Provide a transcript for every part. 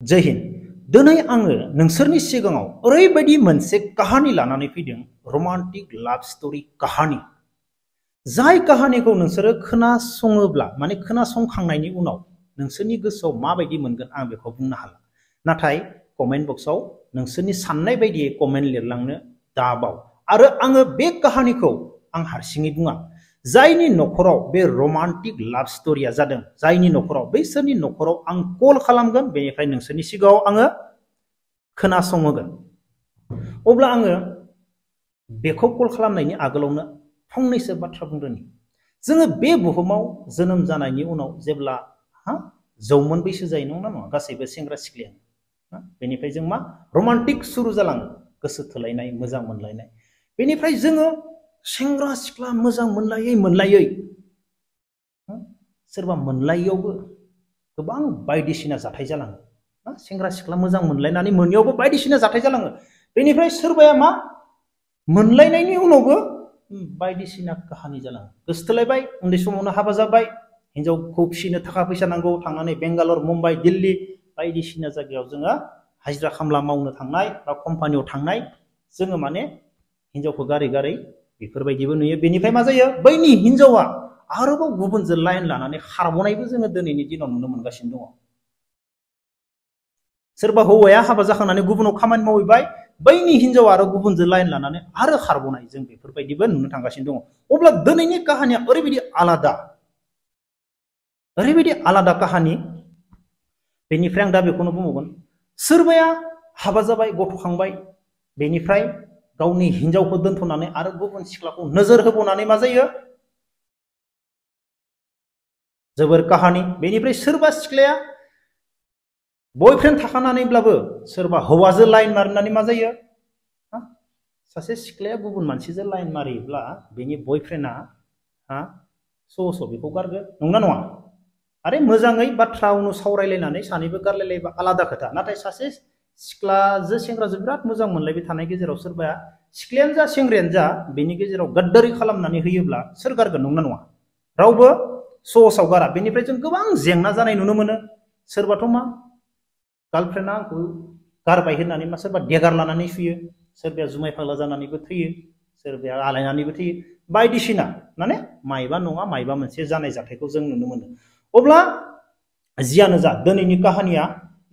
जय हिंद दिनै आङो नोंसोरनि सिगाङाव ओरैबायदि मोनसे काहानि लानानै फैदों रमान्टिक लाभ स्टोरी काहानि जाय काहानिखौ नोंसोरो खोनासङोब्ला माने खोनासंखांनायनि उनाव नोंसोरनि गोसोआव माबायदि मोनगोन आं बेखौ बुंनो हाला नाथाय कमेन्ट बक्सआव नोंसोरनि साननाय बायदियै कमेन्ट लिरलांनो दाबाव आरो आङो बे काहानिखौ आं हारसिङै बुङा जायनि नखराव बे रमान्टिक लाभ स्टोरीया जादों जायनि नखराव बैसोरनि नखराव आं कल खालामगोन बेनिफ्राय नोंसोरनि सिगाङाव आङो खोनासंहोगोन अब्ला आङो बेखौ कल खालामनायनि आगोलावनो फंनैसो बाथ्रा बुंदोंनि जोङो बे बुहुमाव जोनोम जानायनि उनाव जेब्ला जौमोन बैसो जायो नङा नङा गासैबो सेंग्रा सिख्लायानो बेनिफ्राय जों मा रमान्टिक सुरु जालाङो गोसो थोलायनाय मोजां मोनलायनाय बेनिफ्राय जोङो सेंग्रा सिख्ला मोजां मोनलायै सोरबा मोनलायैयावबो गोबां बायदिसिना जाथाय जालाङो सेंग्रा सिख्ला मोजां मोनलायनानै मोनैयावबो बायदिसिना जाथाय जालाङो बेनिफ्राय सोरबाया मा मोनलायनायनि उनावबो बायदिसिना काहानि जालाङो गोसथोलायबाय उन्दै समावनो हाबा जाबाय हिनजावखौ फिसिनो थाखा फैसा नांगौ थांनानै बेंगालर मुम्बाइ दिल्ली बायदिसिना जायगायाव जोङो हाजिरा खामला मावनो थांनाय बा कम्पानियाव थांनाय जोङो माने हिनजावखौ गारै गारै बेफोरबायदिबो नुयो बेनिफ्राय मा जायो बैनि हिनजावा आरोबाव गुबुनजों लाइन लानानै खारबोनायबो जोङो दिनैनि दिनाव नुनो मोनगासिनो दङ सोरबा हौवाया हाबा जाखांनानै गुबुनाव खामानि मावहैबाय बैनि हिनजावा आरो गुबुनजों लाइन लानानै आरो खारबोनाय जों बेफोरबायदिबो नुनो थांगासिनो दङ अब्ला दिनैनि काहानिया ओरैबायदि आलादा काहानि बेनिफ्राय आं दा बेखौनो बुंबावगोन सोरबाया हाबा जाबाय गथ'खांबाय बेनिफ्राय गावनि हिनजावखौ दोनथ'नानै आरो गुबुन सिख्लाखौ नोजोर होबावनानै मा जायो जोबोर काहानि बेनिफ्राय सोरबा सिख्लाया बयफ्रेन्ड थाखानानैब्लाबो सोरबा हौवाजों लाइन मारिनानै मा जायो सासे सिख्लाया गुबुन मानसिजों लाइन मारियोब्ला बेनि बयफ्रेन्डआ स' बेखौ गारगोन नंना नङा आरे मोजाङै बाथ्रा उनाव सावरायलायनानै सानैबो गारलायलायबा आलादा खोथा नाथाय सासे सिख्लाजों सेंग्राजों बिराद मोजां मोनलायबाय थानाय गेजेराव सोरबाया सिख्लायानो जा सेंग्रायानो जा बेनि गेजेराव गाद्दारि खालामनानै होयोब्ला सोर गारगोन नंना नङा रावबो सहसाव गारा बेनिफ्राय जों गोबां जेंना जानाय नुनो मोनो सोरबाथ' मा गार्लफ्रेन्डआ आंखौ गारबाय होननानै मा सोरबा देगार लानानै फैयो सोरबाया जुमाय फाग्ला जानानैबो थैयो सोरबाया आलायनानैबो थैयो बायदिसिना माने मायबा नङा मायबा मोनसे जानाय जाथायखौ जों नुनो मोनो अब्ला जियानो जा दिनैनि काहानिया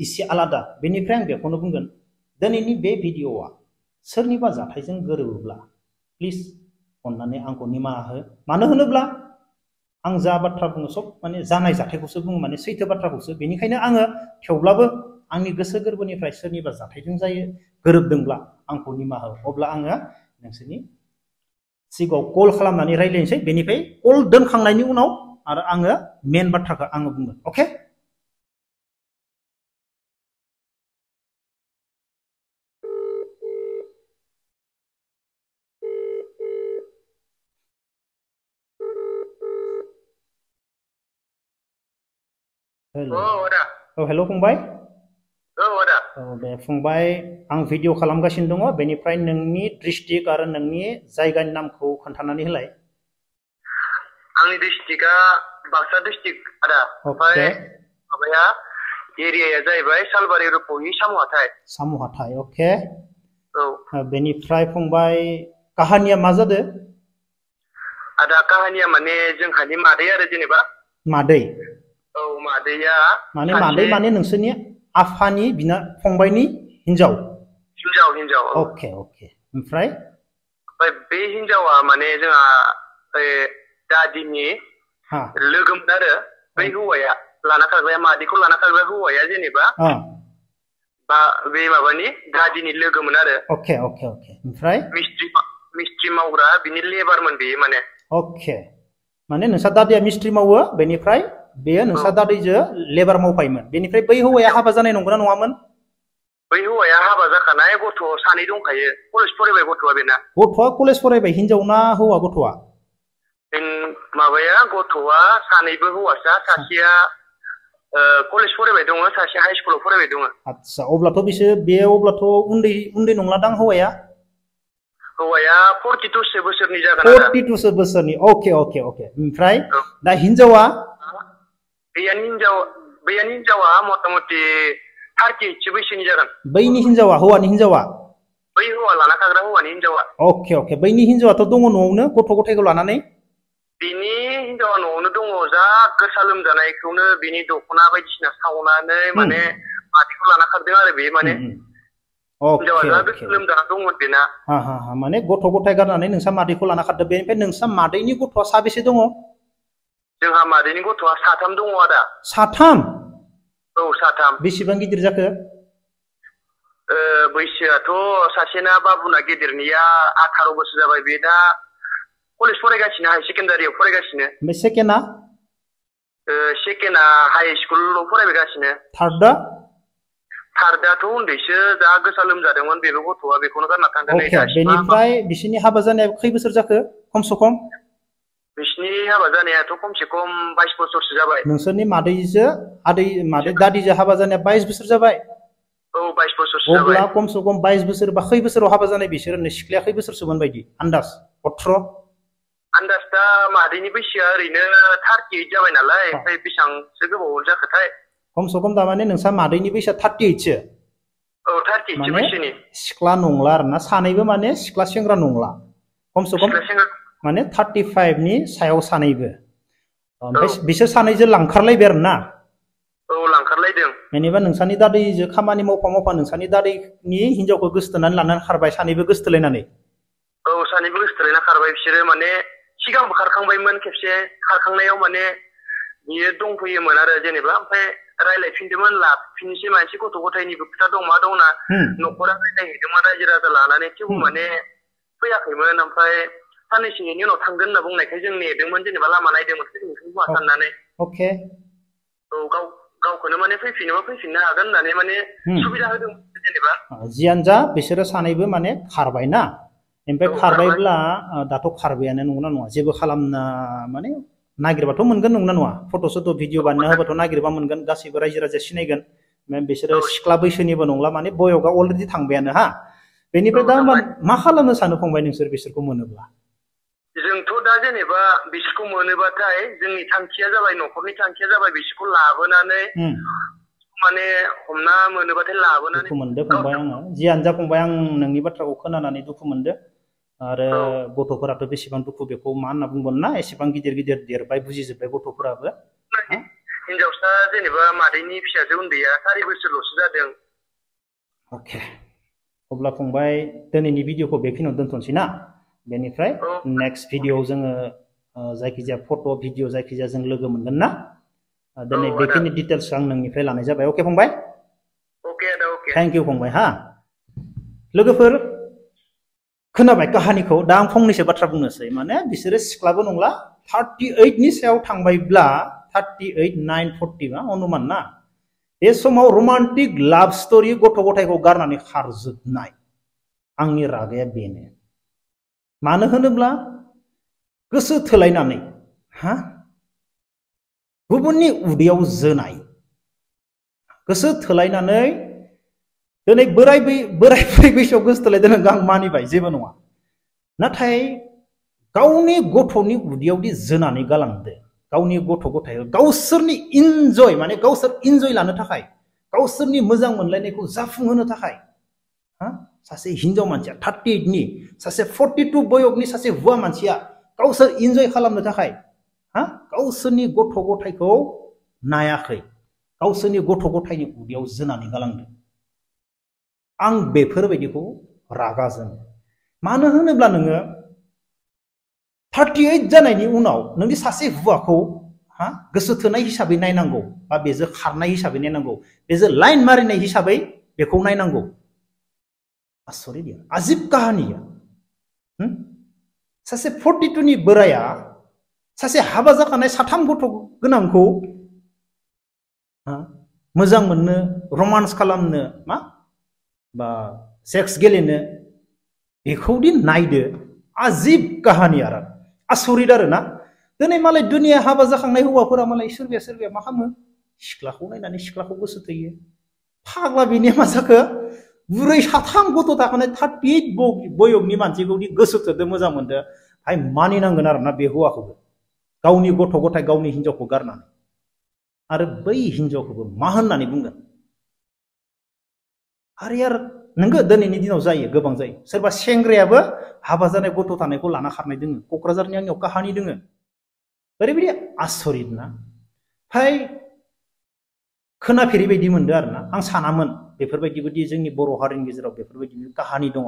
एसे आलादा बेनिफ्राय आं बेखौनो बुंगोन दिनैनि बे भिडिअआ सोरनिबा जाथायजों गोरोबोब्ला प्लिज अननानै आंखौ निमाहा हो मानो होनोब्ला आं जा बाथ्रा बुङो सब माने जानाय जाथायखौसो बुङो माने सैथो बाथ्राखौसो बेनिखायनो आङो थेवब्लाबो आंनि गोसो गोरबोनिफ्राय सोरनिबा जाथायजों जायो गोरोबदोंब्ला आंखौ निमाहा हो अब्ला आङो नोंसोरनि सिगाङाव कल खालामनानै रायज्लायनोसै बेनिफ्राय कल दोनखांनायनि उनाव आरो आङो मेन बाथ्राखौ आङो बुंगोन अके हेल' फंबाय दे फंबाय आं भिडिअ खालामगासिनो दङ बेनिफ्राय नोंनि डिस्ट्रिक्ट आरो नोंनि जायगानि नामखौ खोन्थानानै होलाय आंनि डिस्ट्रिक्टआ बाक्सा डिस्ट्रिक्ट आदा ओमफ्राय माबाया एरियाया जाहैबाय सालबारि रुप'नि सामुहाथाय अके औ बेनिफ्राय फंबाय काहानिया मा जादो आदा काहानिया माने जोंहानि मादै आरो जेनेबा मादै औ मादैया माने नोंसोरनि आफानि बिना फंबायनि हिनजाव अके ओमफ्राय बे हिनजावा माने जोंहा दादिनि लोगोमोन आरो बै हौवाया लाना खारग्राया मादैखौ लाना खारग्रा हौवाया जेनेबा बा बे माबानि दादिनि लोगोमोन आरो अके ओमफ्राय मिस्ट्रि मावग्रा बिनि लेबारमोन बेयो माने अके माने नोंसा दादिया मिस्ट्रि मावो बेनिफ्राय बेयो नोंसा दादैजों लेबार मावफायोमोन बेनिफ्राय बै हौवाया हाबा जानाय नंगौना नङामोन बै हौवाया हाबा जाखानाय गथ' सानै दंखायो कलेज फरायबाय गथ'आ बेना गथ'आ कलेज फरायबाय हिनजाव ना हौवा गथ'आ माबाया गथ'आ सानैबो हौवासा सासेया कलेज फरायबाय दङ सासे हाइ स्कुलाव फरायबाय दङ आच्छा अब्लाथ' अब्लाथ' उन्दै नंलादां हौवाया 42 बोसोरनि जागोन आरो 42 बोसोरनि अके ओमफ्राय दा हिनजावा बैयानि हिनजावा मथा मथि 38 बैसोनि जागोन। बैनि हिनजावा, हौवानि हिनजावा? बै हौवा लाना थाग्रा हौवानि हिनजावा। अके अके, बैनि हिनजावाथ' दङ न'आवनो गथ' गथायखौ लानानै? बिनि हिनजावा न'आवनो दङ, जा गोसा लोमजानायखौनो बिनि दख'ना बायदिसिना सावनानै माने मादैखौ लाना खारदों आरो बे माने हिनजावा जा गोसा लोमजाना दंमोन बेना। माने गथ' गथाय गारनानै नोंसा मादैखौ लाना खारदों। बेनिफ्राय नोंसा मादैनि गथ'आ साबेसे दङ? जोंहा मादैनि गथ'आ 3 दङ आदा। 3? औ 3। बेसेबां गिदिर जाखो? बैसोआथ' सासेना बाबुना गेदेरनिया 18 बोसोर जाबाय, बे दा कलेज फरायगासिनो, हाई सेकेन्डारियाव फरायगासिनो। ओमफ्राय सेकेन्डआ? सेकेन्डआ हाई स्कुलाव फरायगासिनो। थार्डआ? थार्डआथ' उन्दैसो, जा गोसा लोमजादोंमोन बेबो गथ'आ, बेखौनो गारना थांदों। बेनिफ्राय बिसोरनि हाबा जानाया खै बोसोर जाखो खमसे खम? बिसोरनि हाबा जानायाथ' खमसे खम 22 बोसोरसो जाबाय। नोंसोरनि मादै दादिजों हाबा जानाया 22 बोसोर जाबाय? औ 22 बोसोरसो जाबाय। अब्ला खमसे खम 22 बोसोर बा खै बोसोराव हाबा जानाय बिसोर? सिख्लाया खै बोसोरसोमोन बायदि आन्दाज? 18? आन्दाज दा मादैनि बैसोआ ओरैनो 38 जाबाय नालाय, ओमफ्राय बेसेबांसो गोबाव जाखोथाय? खमसे खम थारमाने नोंसा मादैनि बैसोआ 38सो? औ 38 बैसोनि। सिख्ला नंला आरोना, सानैबो माने सिख्ला सेंग्रा नंला खमसे खम, माने 35 नि सायाव सानैबो। ओमफ्राय बिसोर सानैजों लांखारलायबाय आरो ना? औ लांखारलायदों। जेनेबा नोंसानि दादैजों खामानि मावफा नोंसानि दादैनि हिनजावखौ गोसोथोनानै लानानै खारबाय, सानैबो गोसोथोलायनानै? औ सानैबो गोसोथोलायना खारबाय बिसोरो, माने सिगांबो खारखांबायमोन खेबसे, खारखांनायाव माने बियो दंफैयोमोन आरो जेनेबा, ओमफ्राय रायलायफिनदोंमोन, लाफिननोसै मानसि गथ' गथायनिबो खोथा दं मा दंना, न'खरा रायलायहैदोंमोन रायजो राजा लानानै, थेवबो माने फैयाखैमोन। ओमफ्राय साननैसोनि उनाव थांगोन होनना बुंनायखाय जों नेदोंमोन, जेनेबा लामा नायदोंमोन फैफिनगोन साननानै। अके। औ गावखौनो माने फैफिनोबा फैफिननो हागोन होननानै माने सुबिदा होदोंमोन जेनेबा। जियानो जा बिसोरो सानैबो माने खारबाय ना? ओमफ्राय खारबायब्ला दाथ' खारबायानो, नंगौना नङा? जेबो खालामना माने नागिरबाथ' मोनगोन, नंगौना नङा? फट' सट' भिडिअ बानायना होबाथ' नागिरबा मोनगोन, गासैबो रायजो राजाया सिनायगोन। बिसोरो सिख्ला बैसोनिबो नंला, माने बयसआ अलरेडि थांबायानो हा। बेनिफ्राय दा होमबा मा खालामनो सानो फंबाय नोंसोर बिसोरखौ मोनोब्ला? जोंथ' दा जेनेबा बिसोरखौ मोनोबाथाय जोंनि थांखिया जाबाय, न'खरनि थांखिया जाबाय बिसोरखौ लाबोनानै माने हमना मोनोबाथाय लाबोनानै। दुखु मोनदों फंबाय आङो, जियानो जा फंबाय, आं नोंनि बाथ्राखौ खोनानानै दुखु मोनदों। आरो गथ'फोराथ' बेसेबां दुखु, बेखौ मा होनना बुंबावनो ना? एसेबां गिदिर गिदिर देरबाय, बुजिजोब्बाय गथ'फोराबो। हिनजावसा जेनेबा मादैनि फिसाजो उन्दैया 4 बोसोरल'सो जादों। अके, अब्ला फंबाय दिनैनि भिडिअखौ बेखिनियाव दोनथ'नोसै ना? बेनिफ्राय नेक्स्ट भिडिअआव जोङो जायखिजाया फट' भिडिअ जायखिजाया जों लोगो मोनगोन ना? दिनै बेखिनि डिटेल्स आं नोंनिफ्राय लानाय जाबाय। अके फंबाय? अके आदा, अके। थेंक इउ फंबाय हा। लोगोफोर खोनाबाय काहानिखौ? दा आं फंनैसो बाथ्रा बुंनोसै। माने बिसोरो सिख्लाबो नंला, 38 नि सायाव थांबायब्ला 38, 9, 40 ना अनुमान ना? बे समाव रमान्टिक लाभ स्ट'रि, गथ' गथायखौ गारनानै खारजोबनाय। आंनि रागाया बेनो। मानो होनोब्ला गोसो थोलायनानै गुबुननि उदैयाव जोनाय, गोसो थोलायनानै दिनै बोराय बैसोआव गोसो थोलायदों, आं मानिबाय, जेबो नङा। नाथाय गावनि गथ'नि उदैयावदि जोनानै गालांदो, गावनि गथ' गथाय गावसोरनि इन्जय, माने गावसोर इन्जय लानो थाखाय, गावसोरनि मोजां मोनलायनायखौ जाफुंहोनो थाखाय सासे हिनजाव मानसिया 38 नि, सासे 42 बयसनि सासे हौवा मानसिया गावसोर इन्जय खालामनो थाखाय गावसोरनि गथ' गथायखौ नायाखै, गावसोरनि गथ' गथायनि उदैयाव जोनानै गालांदों। आं बेफोरबायदिखौ रागा जोङो। मानो होनोब्ला नोङो 38 जानायनि उनाव नोंनि सासे हौवाखौ गोसो थोनाय हिसाबै नायनांगौ, बा बेजों खारनाय हिसाबै नायनांगौ, बेजों लाइन मारिनाय हिसाबै बेखौ नायनांगौ। आसरित, आजिब काहानिया। सासे 42 नि बोराया सासे हाबा जाखानाय 3 गथ' गोनांखौ मोजां मोननो, रमान्स खालामनो, बा सेक्स गेलेनो, बेखौदि नायदो। आजिब काहानि आरो आसरित आरो ना। दिनै मालाय दुनिया हाबा जाखांनाय हौवाफोरा मालाय सोरबाया मा खालामो? सिख्लाखौ नायनानै सिख्लाखौ गोसो थोयो। फाग्ला बेनिया मा जाखो? बुरै 3 गथ' थाखानाय 38 बयसनि मानसिखौदि गोसो थोदो, मोजां मोनदो, भाई मानिनांगोन आरोना बे हौवाखौबो, गावनि गथ' गथाय, गावनि हिनजावखौ गारनानै। आरो बै हिनजावखौबो मा होननानै बुंगोन? आरो नोंगो दिनैनि दिनाव जायो गोबां जायो सोरबा सेंग्रायाबो हाबा जानाय गथ' थानायखौ लाना खारनाय दोङो क'क्राझारनि आंनियाव काहानि दोङो ओरैबायदि आसरित ना फाय खोनाफेरि बायदि मोनदों आरोना आं सानामोन बेफोरबायदिबोदि जोंनि बर' हारिनि गेजेराव बेफोरबायदि काहानि दङ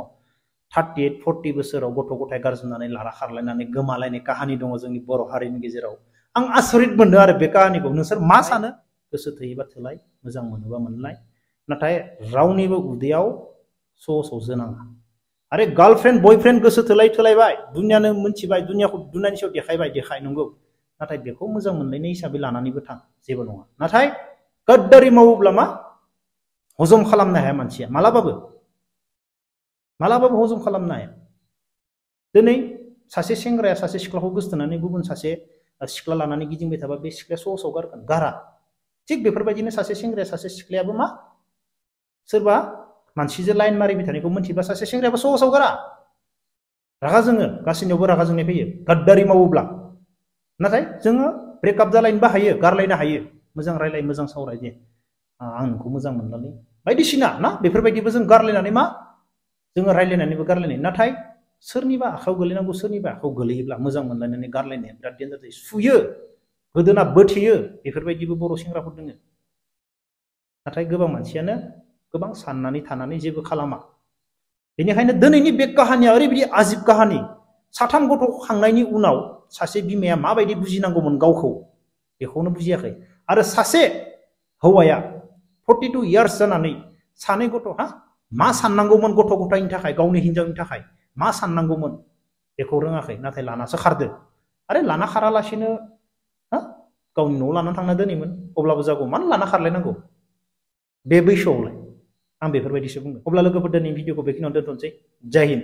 38 40 बोसोराव गथ' गथाय गारजुनानै लाना खारलायनानै गोमालायनाय काहानि दङ जोंनि बर' हारिनि गेजेराव आं आसरित मोनदों आरो बे काहानिखौ नोंसोर मा सानो गोसो थोयोबा थोलाय मोजां मोनोबा मोनलाय नाथाय रावनिबो उदैयाव स' जोनाङा आरो गार्लफ्रेन्ड बयफ्रेन्ड गोसो थोलायबाय दुनियानो मोनथिबाय दुनियाखौ दुनियानि सायाव देखाय नंगौ नाथाय बेखौ मोजां मोनलायनाय हिसाबै लानानैबो थां जेबो नङा नाथाय गद्दारि मावोब्ला मा हजम खालामनो हाया मानसिया मालाबाबो हजम खालामनो हाया दिनै सासे सेंग्राया सासे सिख्लाखौ गोसथोनानै गुबुन सासे सिख्ला लानानै गिदिंबाय थाबा बे सिख्लाया सहसाव गारगोन गारा थिग बेफोरबायदिनो सासे सेंग्राया सासे सिख्लायाबो मा सोरबा मानसिजों लाइन मारिबाय थानायखौ मोनथिबा सासे सेंग्रायाबो सहसाव गारा रागा जोङो गासैनियावबो रागा जोंनाय फैयो गद्दारि मावोब्ला नाथाय जोङो ब्रेकआप जालायनोबो हायो गारलायनो हायो मोजां रायलाय मोजां सावराय दे आं नोंखौ मोजां मोननानै बायदिसिना ना बेफोरबायदिबो जों गारलायनानै मा जोङो रायलायनानैबो गारलायनाय नाथाय सोरनिबा आखायाव गोलैनांगौ सोरनिबा आखायाव गोलैयोब्ला मोजां मोनलायनानै गारलायनाया बिराद डेन्जार जायो सुयो गोदोना बोथेयो बेफोरबायदिबो बर' सेंग्राफोर दोङो नाथाय गोबां मानसियानो गोबां साननानै थानानै जेबो खालामा बेनिखायनो दिनैनि बे काहानिया ओरैबायदि आजिब काहानि साथाम गथ' खांनायनि उनाव सासे बिमाया माबायदि बुजिनांगौमोन गावखौ बेखौनो बुजियाखै आरो सासे हौवाया 42 इयार्स जानानै सानै गथ' मा साननांगौमोन गथ' गथायनि थाखाय गावनि हिनजावनि थाखाय मा साननांगौमोन बेखौ रोङाखै नाथाय लानासो खारदो आरो लाना खारालासिनो गावनि न'आव लाना थांना दोनैमोन अब्लाबो जागौ मानो लाना खारलायनांगौ बे बैसोआवलाय आं बेफोरबायदिसो बुङो अब्ला लोगोफोर दिनैनि भिडिअखौ बेखिनियावनो दोनथ'नोसै जय हिन्द।